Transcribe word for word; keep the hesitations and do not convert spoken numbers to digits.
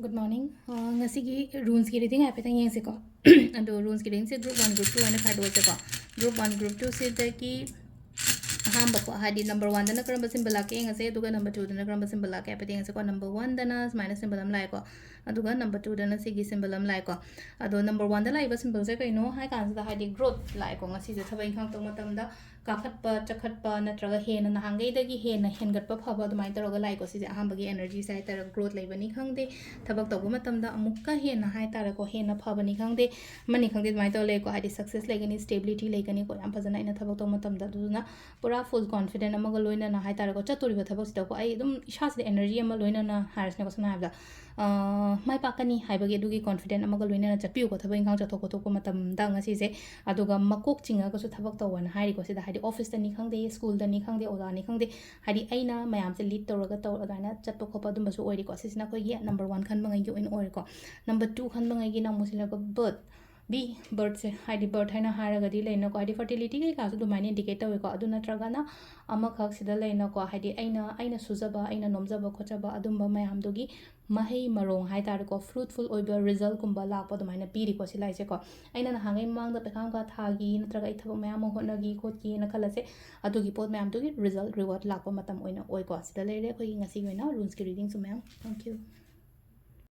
Good morning. ꯑ, ꯉꯁꯤꯒꯤ runesꯀꯤ reading ꯍꯥꯏꯐꯦꯠꯇꯪ ꯌꯦꯡꯁꯤꯀꯣ꯫ ꯑꯗꯣ runesꯀꯤ readingꯁꯦ group one, group two ꯍꯥꯏꯅ ꯈꯥꯏꯗꯣꯛꯑꯁꯦꯀꯣ꯫ Group one, group twoꯁꯤꯗꯒꯤ ꯑꯍꯥꯟꯕꯀꯣ, ꯍꯥꯏꯗꯤ number oneꯗꯅ ꯀꯔꯝꯕ symbol ꯂꯥꯛꯀꯦ ꯌꯦꯡꯉꯁꯦ, ꯑꯗꯨꯒ number twoꯗꯅ ꯀꯔꯝꯕ symbol ꯂꯥꯛꯀꯦ ꯍꯥꯏꯐꯦꯠ ꯌꯦꯡꯉꯁꯦꯀꯣ꯫ Number oneꯗꯅ ꯁꯨꯃꯥꯏꯅ symbol ꯑꯃ ꯂꯥꯛꯑꯦꯀꯣ, ꯑꯗꯨꯒ number twoꯗꯅ ꯁꯤꯒꯤ symbol ꯑꯃ ꯂꯥꯛꯑꯦꯀꯣ꯫ ꯑꯗꯣ number oneꯗ ꯂꯥꯛꯏꯕ symbolꯁꯦ ꯀꯩꯅꯣ ꯍꯥꯏ ꯀꯥꯟꯁꯤꯗ, ꯍꯥꯏꯗꯤ growth ꯂꯥꯛꯑꯦꯀꯣ꯫ ꯉꯁꯤꯁꯦ ꯊꯕꯛ ꯏꯪꯈꯥꯡ ꯇꯧꯕ ꯃꯇꯝꯗ ꯀꯥꯈꯠꯄ, ꯆꯈꯠꯄ, ꯅꯠꯇ꯭ꯔꯒ ꯍꯦꯟꯅ ꯅꯍꯥꯟꯈꯩꯗꯒꯤ ꯍꯦꯟꯅ ꯍꯦꯟꯒꯠꯄ ꯐꯕ ꯑꯗꯨꯃꯥꯏꯅ ꯇꯧꯔꯒ ꯂꯥꯛꯏꯀꯣ꯫ ꯁꯤꯁꯦ ꯑꯍꯥꯟꯕꯒꯤ energyꯁꯦ ꯍꯥꯏꯇꯥꯔꯦ, growth ꯂꯩꯕꯅꯤ ꯈꯪꯗꯦ, ꯊꯕꯛ ꯇꯧꯕ ꯃꯇꯝꯗ ꯑꯃꯨꯛꯀ ꯍꯦꯟꯅ ꯍꯥꯏꯇꯥꯔꯦꯀꯣ, ꯍꯦꯟꯅ ꯐꯕꯅꯤ ꯈꯪꯗꯦ, ꯑꯃꯅꯤ ꯈꯪꯗꯦ, ꯑꯗꯨꯃꯥꯏꯅ ꯇꯧꯔ ꯂꯩꯀꯣ꯫ ꯍꯥꯏꯗꯤ success ꯂꯩꯒꯅꯤ, stability ꯂꯩꯒꯅꯤꯀꯣ, ꯌꯥꯝ ꯐꯖꯅ ꯑꯩꯅ ꯊꯕꯛ ꯇꯧꯕ ꯃꯇꯝꯗ꯫ ꯑꯗꯨꯗꯨꯅ ꯄꯨꯔꯥ full confident ꯑꯃꯒ ꯂꯣꯏꯅꯅ ꯍꯥꯏꯇꯥꯔꯦꯀꯣ, ꯆꯠꯇꯣꯔꯤꯕ ꯊꯕꯛꯁꯤꯗꯀꯣ ꯑꯩ ꯑꯗꯨꯝ ꯏꯁꯥꯁꯤꯗ energy ꯑꯃ ꯂꯣꯏꯅꯅ ꯍꯥꯏꯔꯁꯤꯅꯦꯀꯣ, ꯁꯝꯅ ꯍꯥꯏꯔꯕꯗ, ꯑ, ꯃꯥꯏ ꯄꯥꯛꯀꯅꯤ ꯍꯥꯏꯕꯒꯤ ꯑꯗꯨꯒꯤ confident ꯑꯃꯒ ꯂꯣꯏꯅꯅ ꯆꯠꯄꯤꯌꯨꯀꯣ, ꯊꯕꯛ ꯏꯪꯈꯥꯡ ꯆꯠꯊꯣꯛ ꯈꯣꯠꯇꯣꯛꯄ ꯃꯇꯝꯗ ꯉꯁꯤꯁꯦ꯫ ꯑꯗꯨꯒ ꯃꯀꯣꯛ ꯆꯤꯡꯉꯒꯁꯨ ꯊꯕꯛ ꯇꯧꯋꯣꯅ ꯍꯥꯏꯔꯤꯀꯣ ꯁꯤꯗ, ꯍꯥꯏꯗꯤ officeꯇꯅꯤ ꯈꯪꯗꯦ, schoolꯗꯅꯤ ꯈꯪꯗꯦ, ꯑꯣꯖꯥꯅꯤ ꯈꯪꯗꯦ, ꯍꯥꯏꯗꯤ ꯑꯩꯅ ꯃꯌꯥꯝꯁꯦ lead ꯇꯧꯔꯒ ꯇꯧ-, ꯑꯗꯨꯃꯥꯏꯅ ꯆꯠꯄ ꯈꯣꯠꯄ ꯑꯗꯨꯝꯕꯁꯨ ꯑꯣꯏꯔꯤꯀꯣ꯫ ꯁꯤꯁꯤꯅ ꯑꯩꯈꯣꯏꯒꯤ number one ꯈꯟꯕꯉꯩꯒꯤ ꯑꯣꯏꯅ ꯑꯣꯏꯔꯦꯀꯣ꯫ Number two ꯈꯟꯕꯉꯩꯒꯤꯅ ꯑꯃꯨꯛ ꯁꯤꯅꯀꯣ birth, B, birthꯁꯦ, ꯍꯥꯏꯗꯤ birth ꯍꯥꯏꯅ ꯍꯥꯏꯔꯒꯗꯤ ꯂꯩꯅꯀꯣ, ꯍꯥꯏꯗꯤ fertility ꯀꯩꯀꯥꯁꯨ ꯑꯗꯨꯃꯥꯏꯅ indicate ꯇꯧꯋꯦꯀꯣ꯫ ꯑꯗꯨ ꯅꯠꯇ꯭ꯔꯒꯅ ꯑꯃꯈꯛ ꯁꯤꯗ ꯂꯩꯅꯀꯣ, ꯍꯥꯏꯗꯤ ꯑꯩꯅ, ꯑꯩꯅ ꯁꯨꯖꯕ, ꯑꯩꯅ ꯅꯣꯝꯖꯕ ꯈꯣꯠꯆꯕ ꯑꯗꯨꯝꯕ ꯃꯌꯥꯝꯗꯨꯒꯤ ꯃꯍꯩ ꯃꯔꯣꯡ ꯍꯥꯏꯇꯥꯔꯦꯀꯣ, fruitful ꯑꯣꯏꯕ resultꯀꯨꯝꯕ ꯂꯥꯛꯄ ꯑꯗꯨꯃꯥꯏꯅ ꯄꯤꯔꯤꯀꯣ ꯁꯤ ꯂꯥꯏꯁꯦꯀꯣ꯫ ꯑꯩꯅ ꯅꯍꯥꯟꯈꯩ ꯃꯃꯥꯡꯗ ꯄꯩꯈꯥ ꯅꯨꯡꯈꯥ ꯊꯥꯈꯤ, ꯅꯠꯇ꯭ꯔꯒ ꯑꯩ ꯊꯕꯛ ꯃꯌꯥꯝ ꯑꯃ ꯍꯣꯠꯅꯈꯤ ꯈꯣꯠꯈꯤꯅ ꯈꯜꯂꯁꯦ, ꯑꯗꯨꯒꯤ ꯄꯣꯠ ꯃꯌꯥꯝꯗꯨꯒꯤ result, reward ꯂꯥꯛꯄ ꯃꯇꯝ ꯑꯣꯏꯅ ꯑꯣꯏꯀꯣ꯫ ꯁꯤꯗ ꯂꯩꯔꯦ ꯑꯩꯈꯣꯏꯒꯤ ꯉꯁꯤꯒꯤ ꯑꯣꯏꯅ runesꯀꯤ readingꯁꯨ ꯃꯌꯥꯝ꯫ Thank you꯫